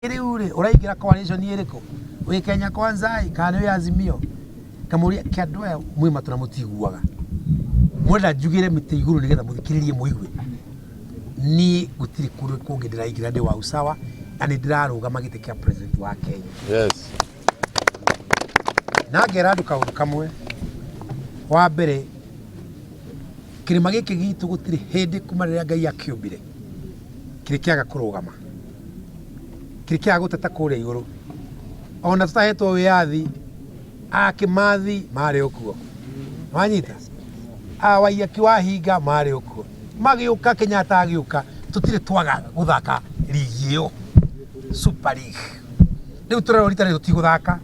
Rĩu rĩ, ũraingĩra coalition ĩrĩkũ? Wĩ Kenya Kwanza ĩ kana nĩ wĩ Azimio? Ngamũria ke andũ aya mwĩ matũ na mũtiguaga, mwenda njugĩre mĩtĩ igũrũ nĩgetha mũthikĩrĩrie mũigue? Niĩ gũtirĩ kũndũ kũngĩ ndĩraingĩra, ndĩ wa Usawa na nĩ ndĩrarũgama gĩtĩ kĩa president wa Kenya. Na ngera andũ kaũndũ kamwe. Wa mbere, kĩrĩma gĩkĩ gitũ gũtirĩ hĩndĩ kuma rĩrĩa Ngai akĩũmbire kĩrĩ kĩaga kũrũgama, kĩrĩ kĩaga gũteta kũrĩa igũrũ. Ona tũtahetwo wĩyathi, akĩmathi marĩ o kuo, wanyita, Waiyaki Wahinga marĩ o kuo, magĩũka Kenyatta agĩũka, tũtirĩ twaga gũthaka rigi ĩyo, Super League. Rĩu tũrerwo rita rĩrĩ tũtigũthaka.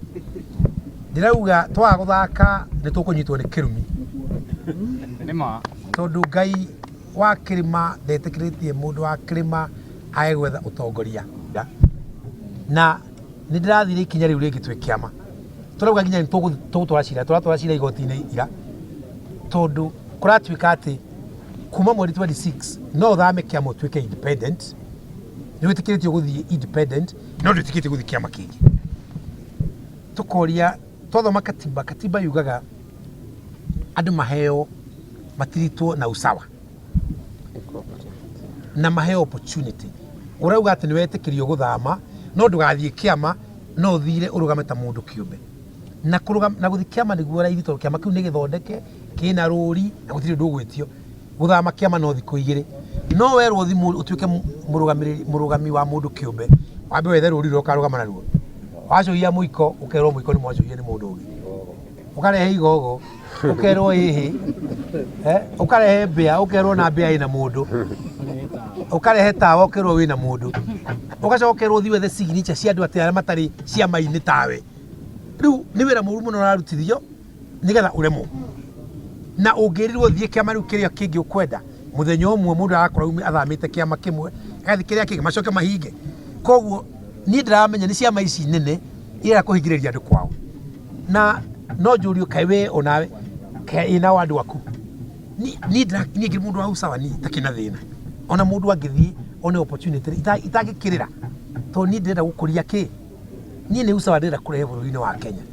Ndĩrauga twaga gũthaka nĩ tũkũnyitwo nĩ kĩrumi. Nĩ ma. Tondũ Ngai wa kĩrĩma ndetĩkĩrĩtie mũndũ wa kĩrĩma age gwetha ũtongoria. Na nĩ ndĩrathire ikinya rĩu rĩngĩ twĩ kĩama. Tũrauga nginya nĩ tũgũtwara cira, tũratwara cira igoti-inĩ ira, tondũ kũratuĩka atĩ kuma mweri 26 no ũthame kĩama ũtuĩke independent. Nĩ wĩtĩkĩrĩtio gũthiĩ independent, no ndwĩtĩkĩrĩtio gũthiĩ kĩama kĩngĩ. Tũkoria, twathoma katiba, katiba yugaga andũ maheo matiritwo na usawa na maheo opportunity. Ũrauga atĩ nĩ wetĩkĩrio gũthama, no ndũgathiĩ kĩama, no ũthire ũrũgame ta mũndũ kĩũmbe. Na kũrũgama na gũthiĩ kĩama nĩguo raithi, tondũ kĩama kĩu nĩ gĩthondeke, kĩna rũri na gũtirĩ ũndũ ũgwĩtio. Gũthama kĩama no thikũ igĩrĩ. No werwo ũthiĩ ũtuĩke mũrũgamĩrĩri, mũrũgami wa mũndũ kĩũmbe, wambe wethe rũri rũrĩa ũkarũgama naruo. Wacũhia mũiko, ũkerwo mũiko nĩ mwacũhie nĩ mũndũ ũngĩ. Ũkarehe igogo, ũkerwo ĩhĩ, ũkarehe mbĩa, ũkerwo na mbĩa ĩna mũndũ. Ũkarehe tawa, ũkerwo wĩna mũndũ. Ũgacoka ũkerwo ũthiĩ wethe signature cia andũ atĩ arĩa matarĩ ciama-inĩ tawe. Rĩu nĩ wĩra mũru mũno ũrarutithio nĩgetha ũremwo. Na ũngĩrirwo ũthiĩ kĩama rĩu kĩrĩa kĩngĩ ũkwenda, mũthenya ũmwe mũndũ arakorwo athamĩte kĩama kĩmwe agathiĩ kĩrĩa kĩngĩ, macoke mahinge. Koguo niĩ ndĩramenya nĩ ciama ici nene irenda kũhingĩrĩria andũ kwao. Na no njũrio kaĩ we onawe kaĩ ĩna andũ aku. Niĩ ngĩrĩ mũndũ wa usawa, niĩ itakĩrĩ na thĩna. Ona mũndũ angĩthiĩ one opportunity itangĩkĩrĩra, tondũ niĩ ndĩrenda gũkũria kĩ? Niĩ nĩ usawa ndĩrenda kũrehe bũrũri-inĩ wa Kenya.